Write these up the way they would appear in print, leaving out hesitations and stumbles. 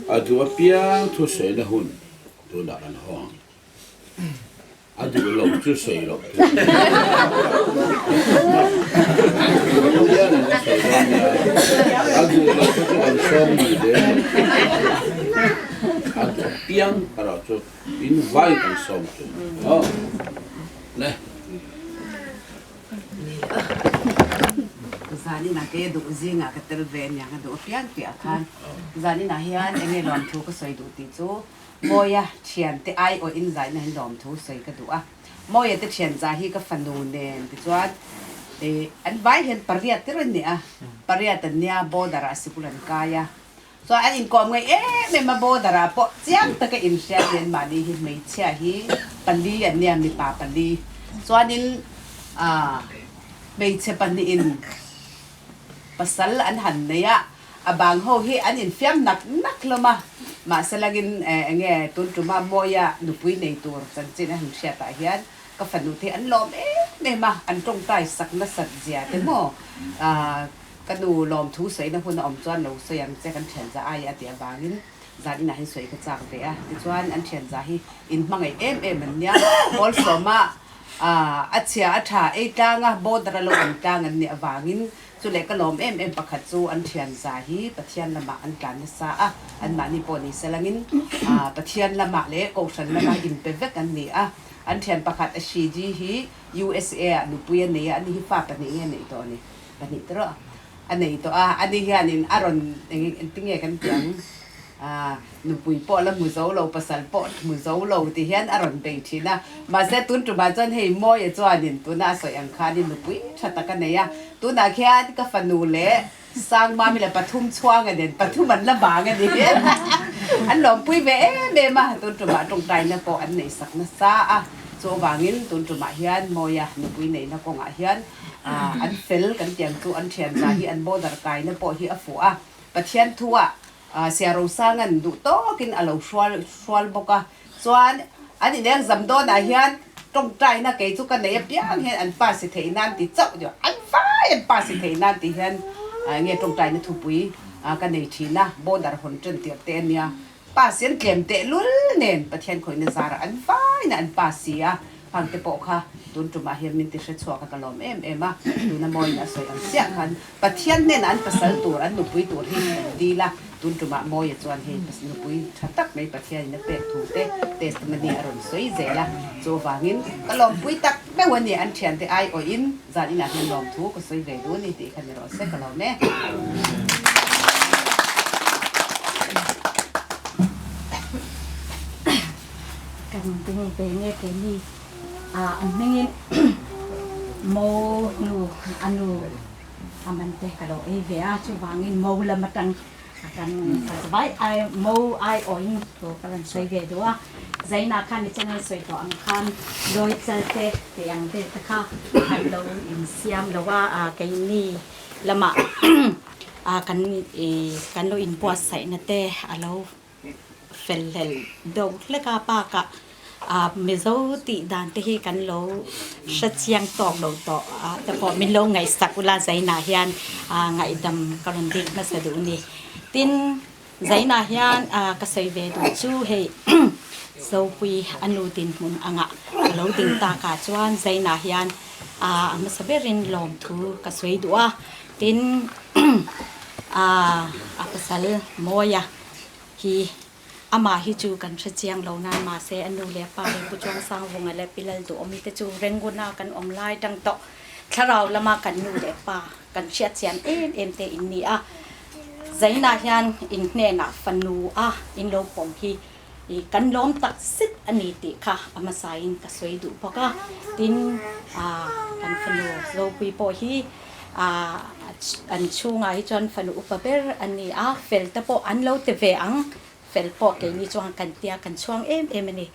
A duh apiang thusawi na hun tunah kan hawng ang. A duh lo chu sawi loh tur a ni. A duh apiang in a sawi dawn nia. A duh lo kha chu kan sawm lui lem lo. A duh apiang erawh chu in vai kan sawm chu. Aw. Le. Zaninah kei a duh zingah ka tel ve aniang a duh apiang tih ah khan zaninah hian eng nge lawmthu ka sawi duh tih chu Mawia thiante aiawh in zaina hi lawmthu sawi ka duh a. Mawia te thian za hi ka fanu nen tichuan ih an vai hian pariat tir an ni a, pariat an nia border ah sikul an kai a. Chuan an inkawm ngaih em em a border ah pawh chiang taka inhriat nen mahni hi hmeichhia hi pali an nia mipa pali. Chuanin ah hmeichhe pahnihin pasal an han nei a, A bang ho hi an infiam nak nak hlawm a, mahse langin eng nge tun tuma Mawia nupui nei tur chanchin a han hriat ah hian ka fanu te hi an lawm em em a, an tawngtai sak nasat zia te maw ka nu lawmthu sawina hun a awm chuan lo sawi ang che kan thian za ai a tih avangin zan inah hian sawi ka chak ve a, tichuan an thian za hi inhmangaih em em an nia, Pawlsawma a chhia a tha ei tlanga border a lo awm tlang an nih avangin Chu leh ka lawm em em pakhat chu an thian za hi Pathian lamah an tlan nasa a, anmahni pawh ni se langin Pathian lamah leh Kohhran lamah inpe vek an ni a. An thian pakhat a Shiji hi USA ah nupui a nei a, ani hi fa pahnih nge a neih tawh a ni, pahnih te rawh a nei tawh a, ani hianin a rawn eng engtinge kan tih ang? Nupui pawh la hmu zo lo, pasal pawh hmu zo lo ti hian a rawn bei thin a. Mahse tun tumah chuan hei Mawia chuanin tuna a sawi ang khanin nupui tha tak a nei a. Tunah khian ka fanu leh Sangmami leh pathum chhuanga nen pathum an la bang a ni. An lawmpui ve em em a, tun tumah tawngtaina pawh an nei sak nasa a. Chu avangin tun tumah hian Mawia nupui neihna kawngah hian an fel kan tiang chu an thianza hi an border kaina pawh hi a fuh a. Pathian thuah Siarosanga'n duh tawkin a lo hrual hrual bawk a, chuan an ineng zam dawnah hian tawngtaina kei chu ka nei apiang hian an pass theih nan ti chauh ni an vai an pass theih nan ti hian enge tawngtaina thupui ka nei thin a, border hawn ṭan tirh te a nia, pass hi an tlem tehlul nen Pathian khawihna zarah an vaina an pass si a. Khang te pawh kha tun tumah hian min ti hre chhuak a, ka lawm em em a, tuna Mawiin a sawi ang chiah khan Pathian hnenah an pasal tur, an nupui tur hi kan dil a, tun tumah Mawia chuan hei nupui tha tak mai Pathianin a pek thu te testimony a rawn sawi zel a, chuvangin ka lawmpui tak meuh a ni, an thiante aiawhin zan inah hian lawmthu ka sawi ve duh a ni tih kha ni rawh se ka lawm e. Kan ding ve nge keini a an hmingin mo nu a nu a man te ka lo ei ve a chuvangin mo lam atang kan vai ai mo ai awhin thu ka rawn sawi ve duh a Zaina khan i channel sawi tawh ang khan lawi chal te tih ang vel te kha an lo insiam lo a keini lamah kan kan lo inbuatsaihna te a lo fel hlel deuh hlek a bakah ah Mizo tih dan te hi kan lo hre chiang tawk lo tawh a te pawh min lo ngaihsak ula Zainah hian ah ngaihdam ka rawn bik hmasa duh a ni. Tin, Zainah hian ah ka sawi ve duh chu hei Zopui a nu dinhmun angah ka lo ding takah chuan Zainah hian ah a hmasa berin lawmthu ka sawi duh a. Tin, ah a pasal Mawia hi amah hi chu kan hre chiang lo nan mahse a nu leh a pa hi Pu Chuangsangvunga leh Pi Lalduhawmi te chu Renguna kan awm lai tang tawh thlarau lama kan nu leh pa kan hriat chian em em te in ni a. Zainah hian in hnenah fanu a in lo pawm hi kan lawm tak zet a ni tih kha a hmasain ka sawi duh bawk a. Tin, kan fanu Zopui pawh hi an chhungah hi chuan fanu upa ber a ni a, fel te pawh an lo ti ve ang, fel pawh keini chuan kan tia kan chhuang em em a ni.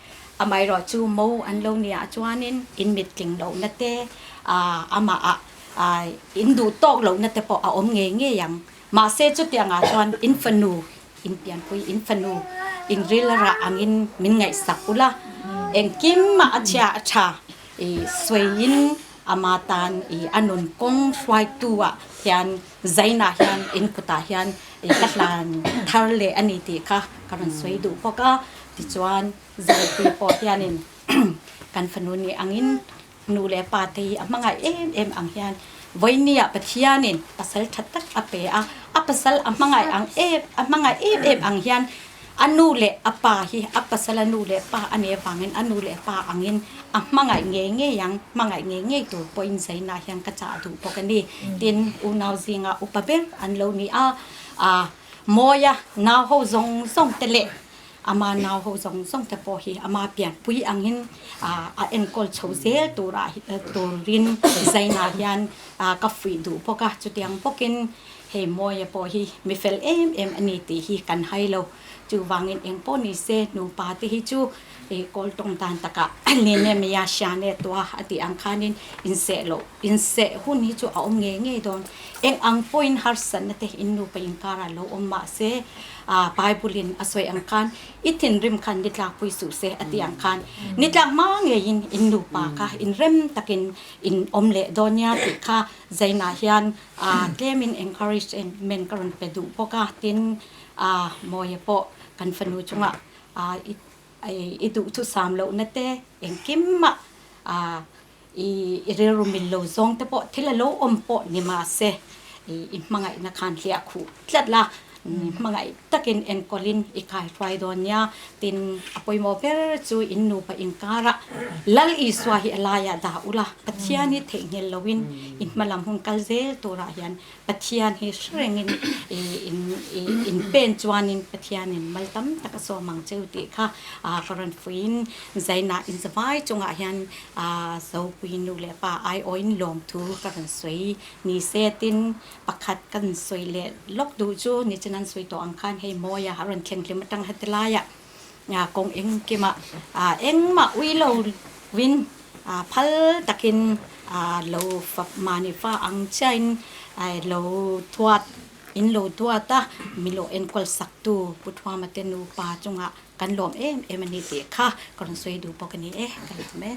Amaherawhchu mo an lo nia chuanin in mittling lohna te, amah ah in duh tawk lohna te pawh a awm ngei ngei ang. Mahse chutiangah chuan in fanu In pianpui, in fanu, in ril a rah angin min ngaihsak ula, engkim mah a chhia a tha i sawiin ama tan i a nun kawng hruaitu ah hian zainah hian in kutah hian ka hlan thar leh a ni tih kha ka rawn sawi duh bawk a. Tichuan Zaipui pawh hianin kan fanu nih angin nu leh pa te hi a hmangaih em em ang hian vawinia Pathianin pasal tha tak a pe a, a pasal a hmangaih ang em a hmangaih em em ang hian a nu leh a pa hi a pasal a nu leh pa a nih avangin a nu leh pa angin a hmangaih ngei ngei ang, hmangaih ngei ngei tur pawhin Zaina hian ka chah duh bawk a ni. Tin, unau zinga upa ber an lo ni a, a Mawia nau ho zawng zawng te leh Ama nau ho zawng zawng te pawh hi ama pianpui angin a enkawl chho zel turah turin Zaina hian ka fuih duh bawk a, chutiang bawkin hei Mawia pawh hi mi fel em em a ni tih hi kan hai lo. Chuvangin eng pawh ni se nupa te hi chu kawl tawng dan takah Nene Mia Shane tua a tih ang khanin inseh loh inseh hun hi chu a awm ngei ngei dawn. Eng ang pawhin harsatna te in nupa inkarah lo awm mah se A Bible in a sawi ang khan i thinrim khan ni tlak pui suh se a ti ang khan ni tlak hma ngeiin in nupa kha in rem takin in awm leh dawn nia tih kha Zainah hian a tlemin encouragement ka rawn pe duh bawk a, tin a Mawia pawh kan fanu chungah a i duh chu sam lohna te engkim ah a i rilru mil lo zawng te pawh thil a lo awm pawh ni mahse i hmangaihna khan hliah khuh tlat la, hmangaih takin enkawlin i kaihruai dawn nia. Tin, a pawimawh ber chu in nupa inkarah Lal Isua hi a laiah dah ula, Pathian hi theihnghilh loin in hmalam hun kal zel turah hian Pathian hi hrerengin in pen chuanin Pathianin mal tam tak a sawm ang cheu tih kha ka rawn fuiin Zainah inzavai chungah hian Zopui nu leh pa aiawhin lawmthu ka rawn sawi ni se tin pakhat kan sawi leh lawk duh chu ni chin an sawi tawh ang khan hei Mawia a rawn thleng hlim atang heti laiah kawng engkimah engmah ui lo vin phal takin lo fap mahni fa ang chiahin lo thuat in lo duat a mi lo enkawl sak tu Pu Thuama te nupa chungah Kan lawm em em a ni tih kha ka rawn sawi duh bawk a ni e, ka lawm e.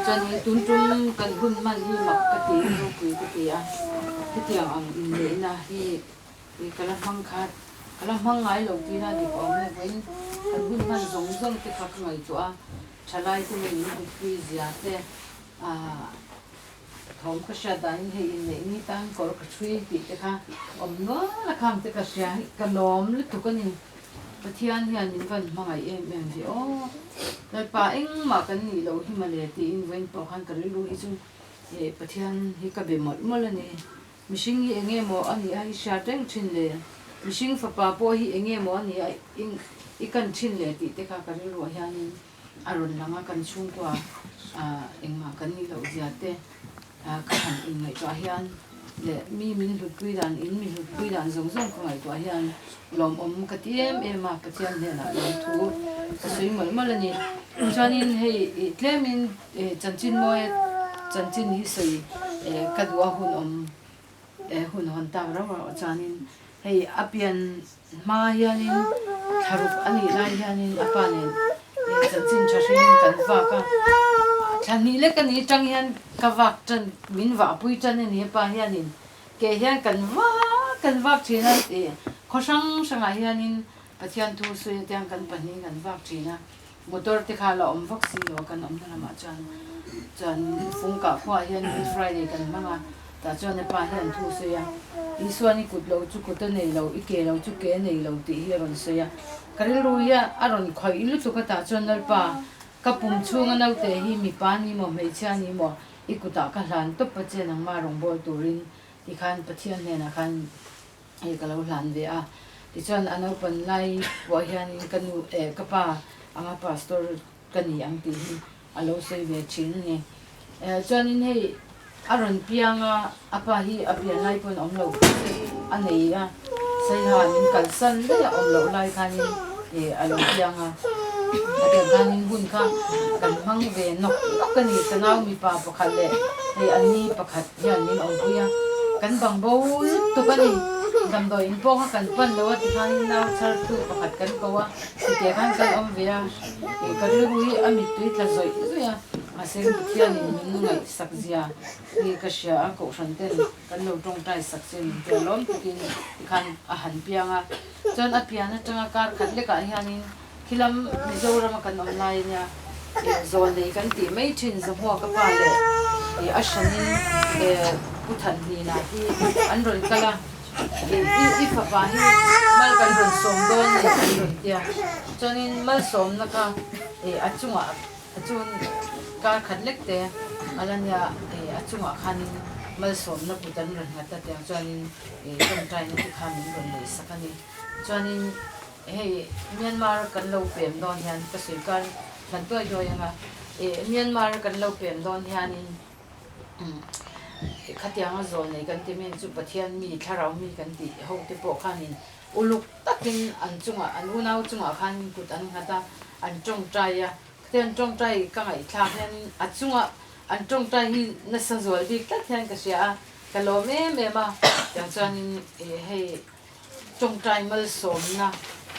Chuan tun tum kan hun hman hi mak ka ti ropui ka ti a, hetiang ang inneihna hi ka la hmang khat, ka la hmang ngai lo tihna dik awm e, vawiin kan hun hman zawng zawng te kha ka ngaihtuah a, thalai te min hutpui zia te, Thawm ka hriat danin hei inneih ni tan kawr ka ṭhui tih te kha awm nual a khang te ka hria hi ka lawm lutuk a ni. Pathian hian min van hmangaih em em ve aw. Lalpa engmah kan nih loh hi mawle tiin vawiin pawh khan ka rilru hi chu Pathian hi ka be mawlh mawlh a ni. Mihring hi enge maw a nih a i hriat reng ṭhin le? Mihring fapa pawh hi enge maw a nih a i kan ṭhin le tih te kha ka rilruah hianin A rawn lang a, kan chhungkua engmah kan nih loh zia te ka han inngaihtuah hian leh mi min hlutpui dan, in mi hlutpui dan zawng zawng ka ngaihtuah hian lawmawm ka ti em em a, Pathian hnenah lawmthu ka sawi mawlh mawlh a ni. Chuanin hei tlemin chanchin mawi chanchin hi sawi ka duh a hun awm hun hawn tak rauh rauh chuanin hei a pian hma hianin thlaruk a nih lai hianin a pa nen chanchin tha hring kan vak a, thla hnih lek a nih atang hian ka vak tan min vahpui tan a ni a pa hianin keh hian kan vak kan vak thin a ih khaw hrang hrangah hianin Pathian thu sawi atiang kan pahnih kan vak thin a, motor te kha la awm vak si lo a kan awmna lamah chuan chuan Fungkah khuaah hian Good Friday kan hmang a, tah chuan a pa hian thu sawi a, Isuan i kut lo chu kut a nei lo, i ke lo chu ke a nei lo tih hi a rawn sawi a, ka rilru hi a rawn khawih lutuk a tah chuan Lalpa ka pum chhunga naute hi mipa ni maw hmeichhia ni maw i kutah ka hlan tawp a che nangmah rawngbâwl turin tikhan Pathian hnenah khan Hei ka lo hlan ve a, tichuan a naupan lai pawh hianin ka nu eh ka pa anga pastor ka ni ang tih hi a lo sawi ve thin a ni. Eh chuanin hei a rawn piang a, a pa hi a pian lai pawn awm lo se a nei a, Saiha min kalsan daih a awm loh lai khanin eh a lo piang a, a pian khanin hun kha kan hmang ve nawk nawk a ni, ka nau mipa pakhat leh hei an ni pakhat hian min awmpui a, kan bang bo lutuk a ni. Damdawi in pawh kha kan pan lo a tikhanin nau chhar tu pakhat kan ko a, chutiang khan kan awm ve a, ka rilru hi a mittui tla zawih zawih a, mahse Pathianin min ngaihsak zia hi ka hria a, Kohhran ten kan lo tawngtai sak che min tia lawm takin tikhan a han piang a, chuan a pian atanga kar khat lekah hianin Khilam Mizorama kan awm lai ania zawl nei kan tih mai thin Zahmuak a pa leh a hranin Pu Thanhnina hi an rawn kal a, i fapa hi mal kan rawn sawm dawn ni an rawn tia, chuanin malsawmna kha a chungah chun kar khat lek te a la nia a chungah khanin malsawmna kut an rawn nghat a tiang chuanin tawngtaina te kha min rawn neihsak a ni, chuanin. Hei Myanmar kan lo pem dawn hian ka sawi kar hlan tuai tuai anga eh Myanmar kan lo pem dawn hianin khatianga zawl nei kan ti mai chu Pathian mi thlarau mi kan tih ho te pawh khanin uluk takin an chungah an unau chungah khan kut an nghat a an tawngtai a khatiang tawngtai ka ngaihthlak hian a chunga an tawngtai hi nasa zual bik tlat hian ka hria a ka lawm em em a tiang chuanin eh hei Tawngtai malsawmna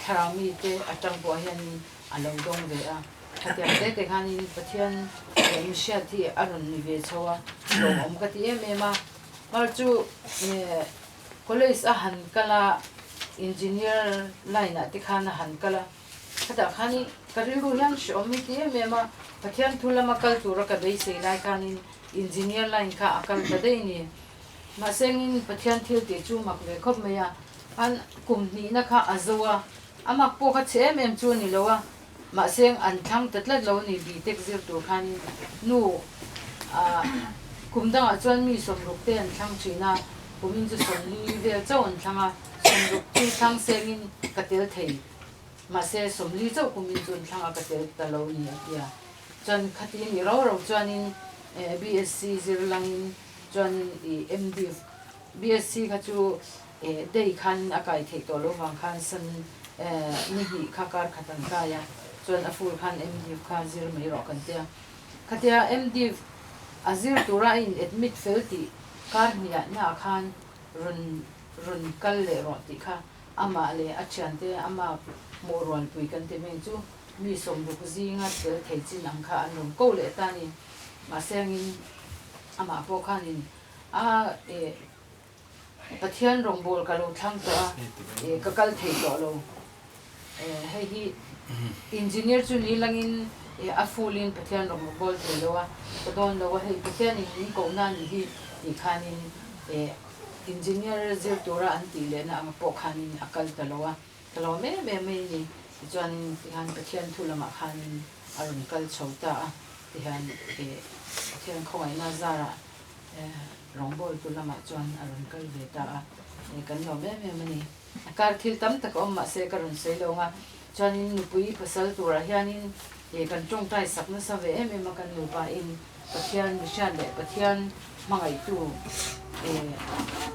thlarau mite atang pawh hianin a lo dawng ve a. Khatiang te te khanin Pathian leh mihriat hi a rawn ni ve chho a, lawmawm ka ti em em a. Mar chu college a han kal a, engineer line ah te khan a han kal a, khatah khanin ka rilru hian hreawm hi ti em em a, Pathian thu lama kal tura ka beisei lai khanin engineer line kha a kal ta daih a ni. Mahsengin Pathian thil tih chu mak ve khawp mai a, an kum hnihna kha a zo a, a mak pawh kha chhe em em chu a ni lo a, mahseng an thlang ta tlat lo a ni BTech zir tur khanin nu ah kum dangah chuan mi sawmruk te an thlang thin a, kumin chu sawmli vel chauh an thlang a, sawmruk chu thlang sengin ka tel thei, mahse sawmli chauh kumin chu an thlang a ka tel ta lo a ni a ti a, chuan khatin i ro ro chuanin BSc zir langin Chuanin i MD BSc kha chu day khan a kai theih tawh lo vang khan san ni hnih kha kar khat an kai a, chuan a full khan MD kha zir mai rawh kan tia. Khatia MD a zir tura a in admit fel tih kar hniah naah khan rawn rawn kal leh rawh tih kha amah leh a thiante ama hmuh rualpui kan ti mai chu mi sawmruk zinga tel thei chin ang kha an rawn ko leh ta a ni. Mahse angin Amah pawh khanin a eh Pathian rawngbâwl ka lo thlang tawh a, eh ka kal thei tawh lo. Eh hei hi engineer chu ni langin eh a full in Pathian rawngbâwl thei lo a, ka dawn lo a, hei Pathianin min kohna a nih hi tih khanin eh engineer zir tura an tih lehna ang pawh khanin a kal ta lo a, ka lawm em em mai a ni. Tichuanin tihian Pathian thu lamah khanin a rawn kal chho ta a. Tihian Pathian khawngaihna zarah rawngbawltu lamah chuan a rawn kal ve ta a, kan lawm em em a ni. A kar thil tam tak a awm mahse ka rawn sawi lo ang a, chuanin nupui pasal turah hianin kan tawngtai sak nasa ve em em a, kan nupain Pathian mihriat leh Pathian hmangaihtu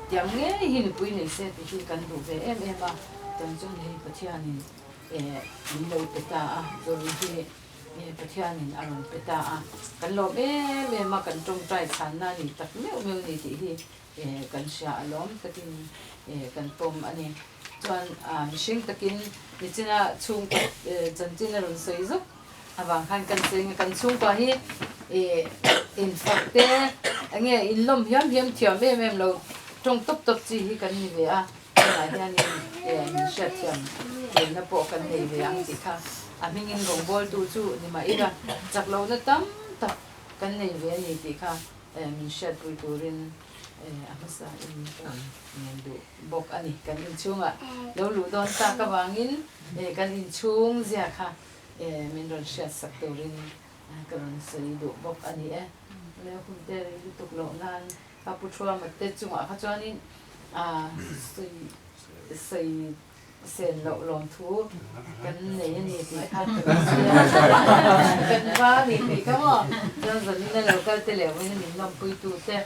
tiang ngei hi nupui nei se tih hi kan duh ve em em a, tiang chuan hei Pathianin min lo pe ta a, zawng hi. Pathianin a rawn pe ta a, kan lawm em em a, kan tawngtai chhanna a ni tak meuh meuh ni tih hi kan hria a lawm takin kan pawm a ni. Chuan mihring takin nichina chhungkaw chanchin a rawn sawi zuk avang khan kan sawi ang a, kan chhungkua hi infak te enge inlawm hiam hiam thiam em em lo tawng tawp tawp chi hi kan ni ve a, tunah hianin min hriatthiam theihna pawh kan nei ve ang tih kha. A hmingin rawngbawltu chu ni mah ila, chak lohna tam tak kan nei ve a ni tih kha min hriatpui turin a hmasa in ka rawn ngen duh bawk a ni. Kan inchhungah lo luh dawn tak avangin kan inchhung zia kha min rawn hriatsak turin ka rawn sawi duh bawk a ni e. Leo hun te rei lutuk loh nan ka pu Thuama te chungah kha chuanin sawi sawi Sen loh lawmthu kan nei a ni tih kha kan hria kan va a ni tih kha maw chuan zanin a lo kal te leh vawiin min lawmpuitu te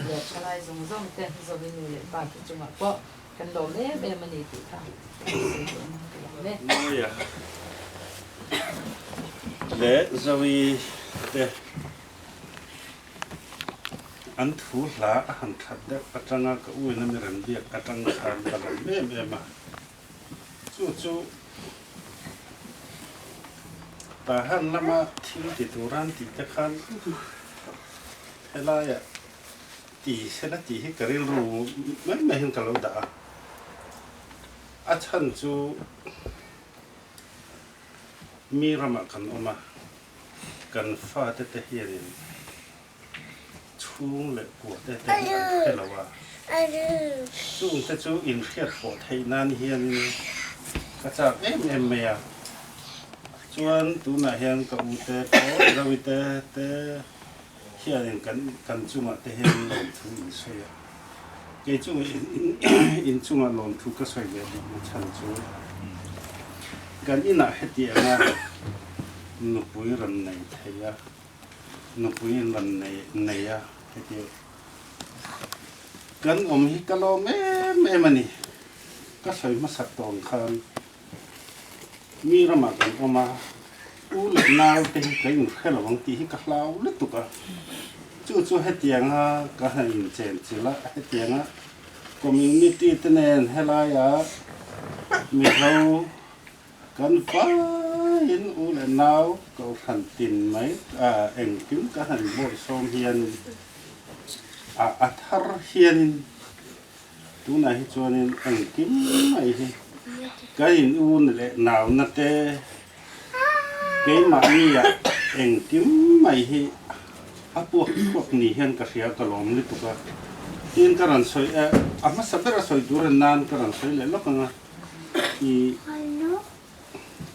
leh thalai zawng zawng te Zovi nu leh pa te chungah pawh kan lawm em em a ni tih kha kan sawi duh ang ka lawm e. Mawia leh Zovi te. an thu hla a han that deuh atanga ka uina mi rawn biak atang khan ka lawm em em a. Chu chu Tahan lama thil ti turan tih te khan helaiah ti sela tih hi ka rilru mai mai hian ka lo dah a. A chhan chu mi ramah kan awm a, kan fate te hianin chhung leh kuate te hi an hre lo a, chung te chu inhriat pawh theih nan hianin ka chak em em mai a, chuan tunah hian ka ute pawh Zawite te hianin kan kan chungah te hian lawmthu in sawi a, kei chunga in chunga lawmthu ka sawi ve duhna chhan chu kan inah hetianga nupui rawn nei thei a. Nupui in rawn nei nei a heti kan awm hi ka lawm em em a ni. Ka sawi hmasak tawh ang khan mi ramah kan awm a, u leh nau te hi ka inhre lo ang tih hi ka hlau lutuk a. Chu chu hetianga ka han inchen chilh a, hetianga community te nen helaia Mizo Kan vaiin u leh nau kohhran tin mai engkim ka han bawihsawm hian a a thar hianin tunah hi chuanin engkim mai hi ka in u leh nauna te keimahnia engkim mai hi a puak chhuak ni hian ka hria ka lawm lutuk a tin ka rawn sawi a hmasa ber a sawi tur a nan ka rawn sawi leh lawk ang a. I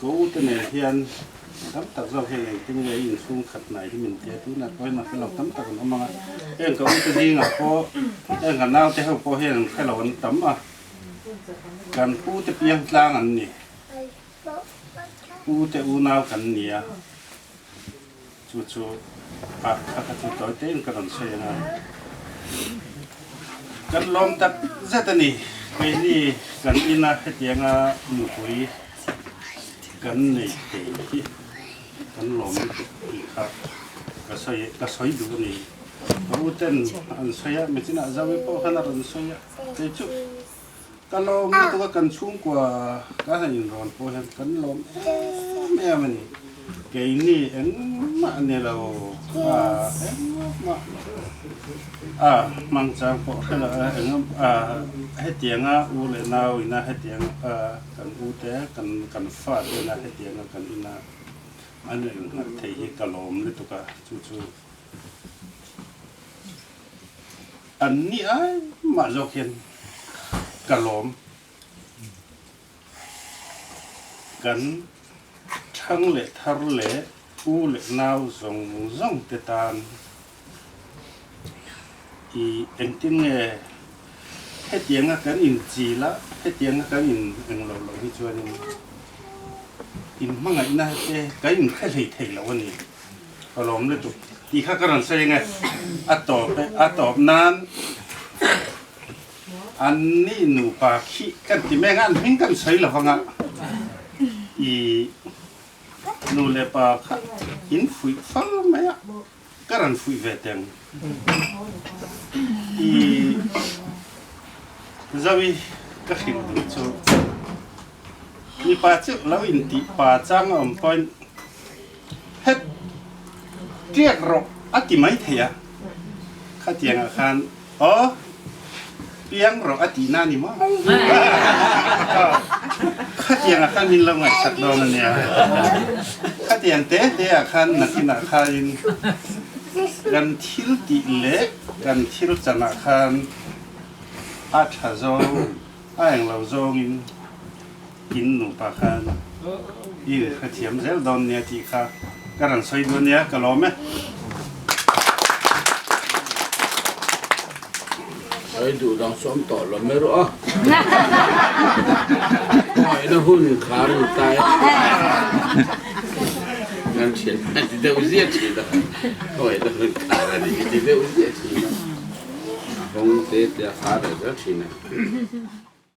ka u te nen hian tam tak zawk hian engtin nge i inchhung khat hnai hi min tia tunah pawh hian a hre lo tam tak an awm ang a, heng ka u te zingah pawh heng ka nau te ho pawh hian an hre lo an tam a, kan pu te piang tlang an ni, pu te unau kan ni a, chu chu a kha kha chu tawi tein ka rawn sawi ang a, kan lawm tak zet a ni. Keini kan ina hetianga nupui kan nei thei hi kan lawm lutuk tih kha ka sawi ka sawi duh a ni. Ka u ten an sawi a, michinah Zoe pawh khan a rawn sawi a, kei chu ka lawm lutuk a, kan chhungkua ka han inrawn pawh hian kan lawm em em a ni. Keini engmah a ni lo a, engmah a hmang chang pawh hre lo a, eng a hetianga u leh nau ina hetiang a kan u te kan kan fa te ina hetianga kan ina an innghat thei hi ka lawm lutuk a, chu chu an ni ai mah zawk hian ka lawm. Kan thang leh thar leh u leh nau zawng zawng te tan i engtin nge hetianga kan inchil a, hetianga kan in englo loh hi chuanin inhmangaihna te kan inhre hlei thei lo a ni. Ka lawm lutuk tih kha ka rawn sawi ange a tawp e, a tawp nan. An nih nupa khi kan ti mek a, an hming kan sawi lo vang a, i nu leh pa kha in fuih fal mai a, ka rawn fuih ve teng. I Zoe ka hrilh duh chu mipa chu lo intih pa chang a awm pawhin het tiak rawh a ti mai thei a, khatiangah khan Aw, piang rawh a tihna a ni maw? Khatiangah khan min lo ngaihsak dawn a nia. Khatiang te te ah khan nakinah khain kan thil tih leh kan thil chanah khan a tha zawng, a englo zawngin in nupa khan i hrethiam zel dawn nia tih kha ka rawn sawi duh ania, ka lawm e. Sawi duh dang sawm tawh lo mai rawh a. Khawngaihna hun khar ni ta e. Kan thian a ti deuh ziah thin a, khawngaihna hun khar a ni ti deuh ziah thin a, a hawng te te a khar leh zel thin a.